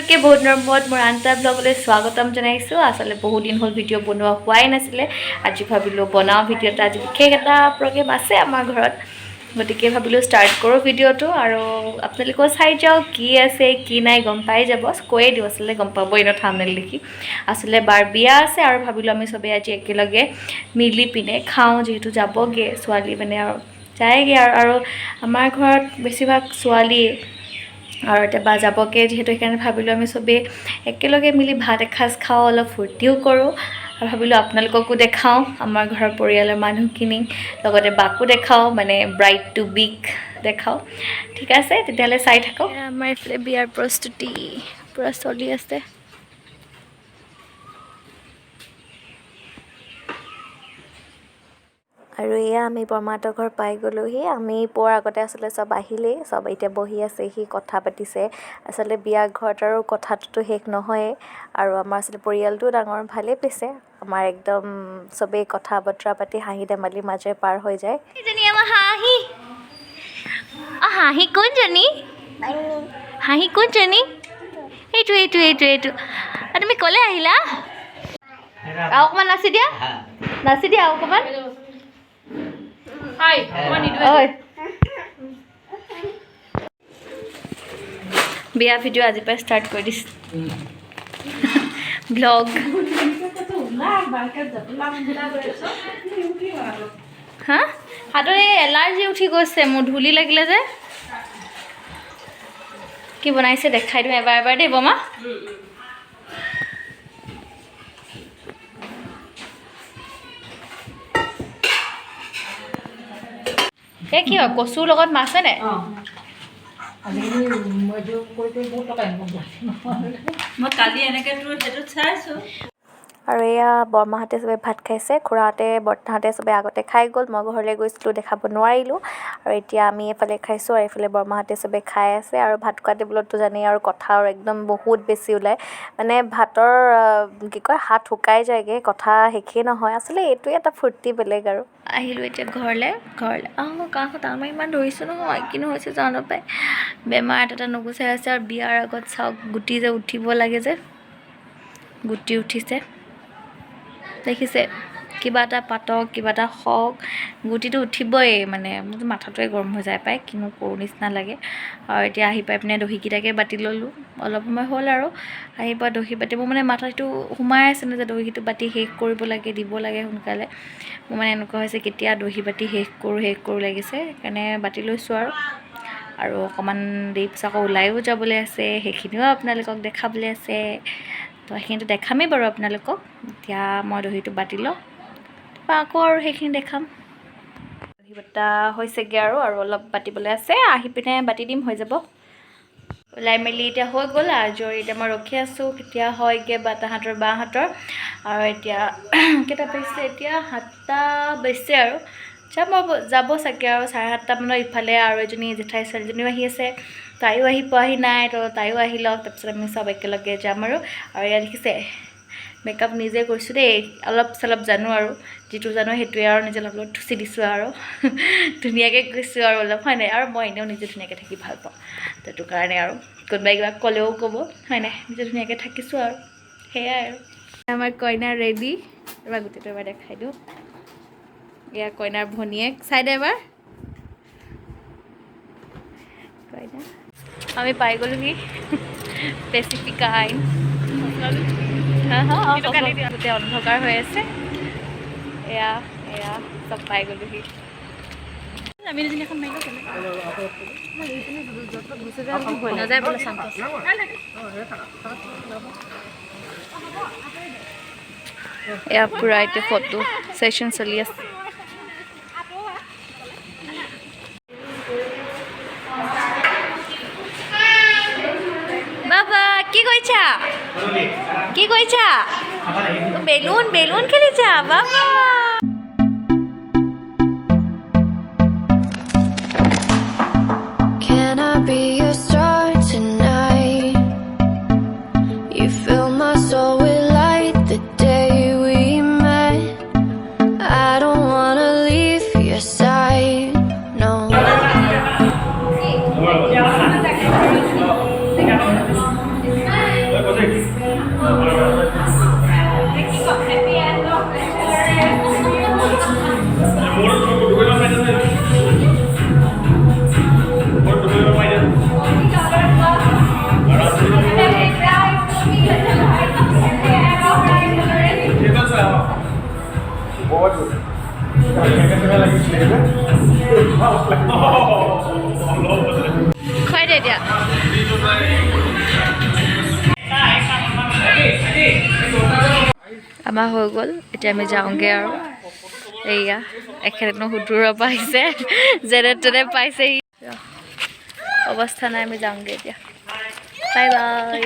সকলোকে বহুত দিনৰ মূৰত মোৰ আন এটা ব্লগলৈ স্বাগতম জনাইছোঁ। আচলতে বহুত দিন হ'ল ভিডিঅ' বনোৱা হোৱাই নাছিলে। আজি ভাবিলোঁ বনাওঁ ভিডিঅ' এটা। আজি বিশেষ এটা প্ৰগ্ৰেম আছে আমাৰ ঘৰত, গতিকে ভাবিলোঁ ষ্টাৰ্ট কৰোঁ ভিডিঅ'টো আৰু আপোনালোকেও চাই যাওক কি আছে কি নাই, গম পাই যাব। কৈয়ে দিওঁ, আচলতে গম পাবই ন থাম্বনেইল দেখি। আচলতে বাৰ বিয়া আছে আৰু ভাবিলোঁ আমি চবেই আজি একেলগে মিলি পিনে খাওঁ, যিহেতু যাবগৈ ছোৱালী, মানে আৰু যায়গৈ আৰু আৰু আমাৰ ঘৰত বেছিভাগ ছোৱালীয়ে আৰু এতিয়া বা যাবগৈ যিহেতু, সেইকাৰণে ভাবিলোঁ আমি চবেই একেলগে মিলি ভাত এসাঁজ খাওঁ, অলপ ফূৰ্তিও কৰোঁ আৰু ভাবিলোঁ আপোনালোককো দেখাওঁ আমাৰ ঘৰৰ পৰিয়ালৰ মানুহখিনি, লগতে বাকো দেখাওঁ, মানে ব্ৰাইড টু বিক দেখাওঁ। ঠিক আছে, তেতিয়াহ'লে চাই থাকক। আমাৰ এইফালে বিয়াৰ প্ৰস্তুতি পূৰা চলি আছে। আৰু এয়া আমি বৰমাহঁতৰ ঘৰ পাই গ'লোহি। আমি পোৱাৰ আগতে আচলতে চব আহিলেই, চব এতিয়া বহি আছেহি, কথা পাতিছে। আচলতে বিয়া ঘৰত আৰু কথাটোতো শেষ নহয়েই আৰু আমাৰ আচলতে পৰিয়ালটোও ডাঙৰ, ভালেই পাইছে। আমাৰ একদম চবেই কথা বতৰা পাতি হাঁহি ধেমালিৰ মাজেৰে পাৰ হৈ যায়। এইজনী আমাৰ হাঁহি, অ হাঁহি কোনজনী, হাঁহি কোনজনী? এইটো এইটো এইটো এইটো। আৰু তুমি ক'লৈ আহিলা? আৰু অকণমান নাচি দিয়া, নাচি দিয়া আৰু অকণমান। ঐ, বিয়া ভিডিঅ' আজিৰ পৰা ষ্টাৰ্ট কৰি দিছোঁ, ব্লগ। হা, হাতত এই এলাৰ্জি উঠি গৈছে মোৰ, ধূলি লাগিলে যে। কি বনাইছে দেখাই দিওঁ এবাৰ এবাৰ দেই বমা। এই কি হয়, কচুৰ লগত মাছ হয় নাই? আজিকালি এইটো কৰি কৰি বহুত টকা ইনকাম কৰিছে। মই কালি এনেকৈ তোৰ সেইটোত চাইছোঁ। আৰু এয়া বৰমাহঁতে চবে ভাত খাইছে, খুৰাহঁতে বৰ্তাহঁতে চবে আগতে খাই গ'ল। মই ঘৰলৈ গৈছিলোঁ, দেখাব নোৱাৰিলোঁ। আৰু এতিয়া আমি এইফালে খাইছোঁ আৰু এইফালে বৰমাহঁতে চবে খাই আছে। আৰু ভাত খোৱা টেবুলততো জানেই আৰু কথা আৰু একদম বহুত বেছি ওলায়, মানে ভাতৰ কি কয় হাত শুকাই যায়গৈ, কথা শেষেই নহয়। আচলতে এইটোৱে এটা ফূৰ্তি বেলেগ। আৰু আহিলোঁ এতিয়া ঘৰলৈ। ঘৰলৈ আহোঁ, কাহত আমাৰ ইমান ধৰিছোঁ নহয়, কিনো হৈছে জানো পাই, বেমাৰ এটা এটা নুগুচাই আছে। আৰু বিয়াৰ আগত চাওক গুটি যে উঠিব লাগে যে, গুটি উঠিছে দেখিছে। কিবা এটা পাতক, কিবা এটা হওক, গুটিটো উঠিবই, মানে মোৰতো মাথাটোৱে গৰম হৈ যায় পাই, কিনো কৰোঁ নিচিনা লাগে। আৰু এতিয়া আহি পাই পিনে দহিকেইটাকে বাতি ল'লোঁ, অলপ সময় হ'ল আৰু আহি পোৱা। দহি বাতি মোৰ মানে মাথাটো সোমাই আছে ন যে দহিটো বাতি শেষ কৰিব লাগে, দিব লাগে সোনকালে। মোৰ মানে এনেকুৱা হৈছে কেতিয়া দহি বাতি শেষ কৰোঁ শেষ কৰোঁ লাগিছে, সেইকাৰণে বাতি লৈছোঁ। আৰু আৰু অকণমান দেৰি পিছত আকৌ ওলায়ো যাবলৈ আছে, সেইখিনিও আপোনালোকক দেখাবলৈ আছে। তো সেইখিনিতো দেখামেই বাৰু আপোনালোকক। এতিয়া মই দহিটো বাতি লওঁ, তাৰপৰা আকৌ আৰু সেইখিনি দেখাম। দহি বটা হৈছেগৈ আৰু আৰু অলপ বাতিবলৈ আছে, আহি পিনে বাতি দিম, হৈ যাব। ওলাই মেলি এতিয়া হৈ গ'ল, আজৰি। এতিয়া মই ৰখি আছোঁ কেতিয়া হয়গৈ বা তাহাঁতৰ বাহঁতৰ। আৰু এতিয়া কেইটা বাজিছে? এতিয়া 7টা বাজিছে আৰু যাব যাব চাগে আৰু 7:30 মানত। ইফালে আৰু এজনী জেঠাই ছোৱালীজনীও আহি আছে, তাইও আহি পোৱাহি নাই, তো তাইও আহি লওক, তাৰপিছত আমি চব একেলগে যাম। আৰু আৰু ইয়াত দেখিছে মেকআপ নিজে কৰিছোঁ দেই, অলপ চলপ জানো আৰু যিটো জানো সেইটোৱে আৰু নিজে অলপ অলপ থুচি দিছোঁ আৰু ধুনীয়াকৈ গৈছোঁ আৰু অলপ, হয় নাই? আৰু মই এনেও নিজে ধুনীয়াকৈ থাকি ভাল পাওঁ, সেইটো কাৰণে আৰু কোনোবাই কিবা ক'লেও ক'ব, হয় নাই? নিজে ধুনীয়াকৈ থাকিছোঁ আৰু সেয়াই। আৰু আমাৰ কইনা ৰেডি, এবাৰ গোটেইটো এবাৰ দেখাই দিওঁ। এয়া কইনাৰ ভনীয়েক, চাই দে এবাৰ কইনা। আমি পাই গ'লোহি পেচিফিকা আইন। গোটেই অন্ধকাৰ হৈ আছে। এয়া এয়া চব পাই গ'লোহি। আমি দুজনী এখন মাৰি নাযায় বোলে শান্ত। এয়া পূৰা এতিয়া ফটো ছেশ্যন চলি আছে। বাবা কি কৰিছা, কি কৰিছা? বেলুন বেলুন খেলিছা বাবা? Can I be your star tonight? You fill my soul with light the day we met. I don't wanna leave your side, no. খুৱাই দে এতিয়া। আমাৰ হৈ গ'ল, এতিয়া আমি যাওঁগৈ আৰু। এইয়া এখেতনো সুদূৰৰ পৰা আহিছে, যেনে তেনে পাইছেহি, অৱস্থা নাই। আমি যাওঁগৈ এতিয়া, বাই বাই।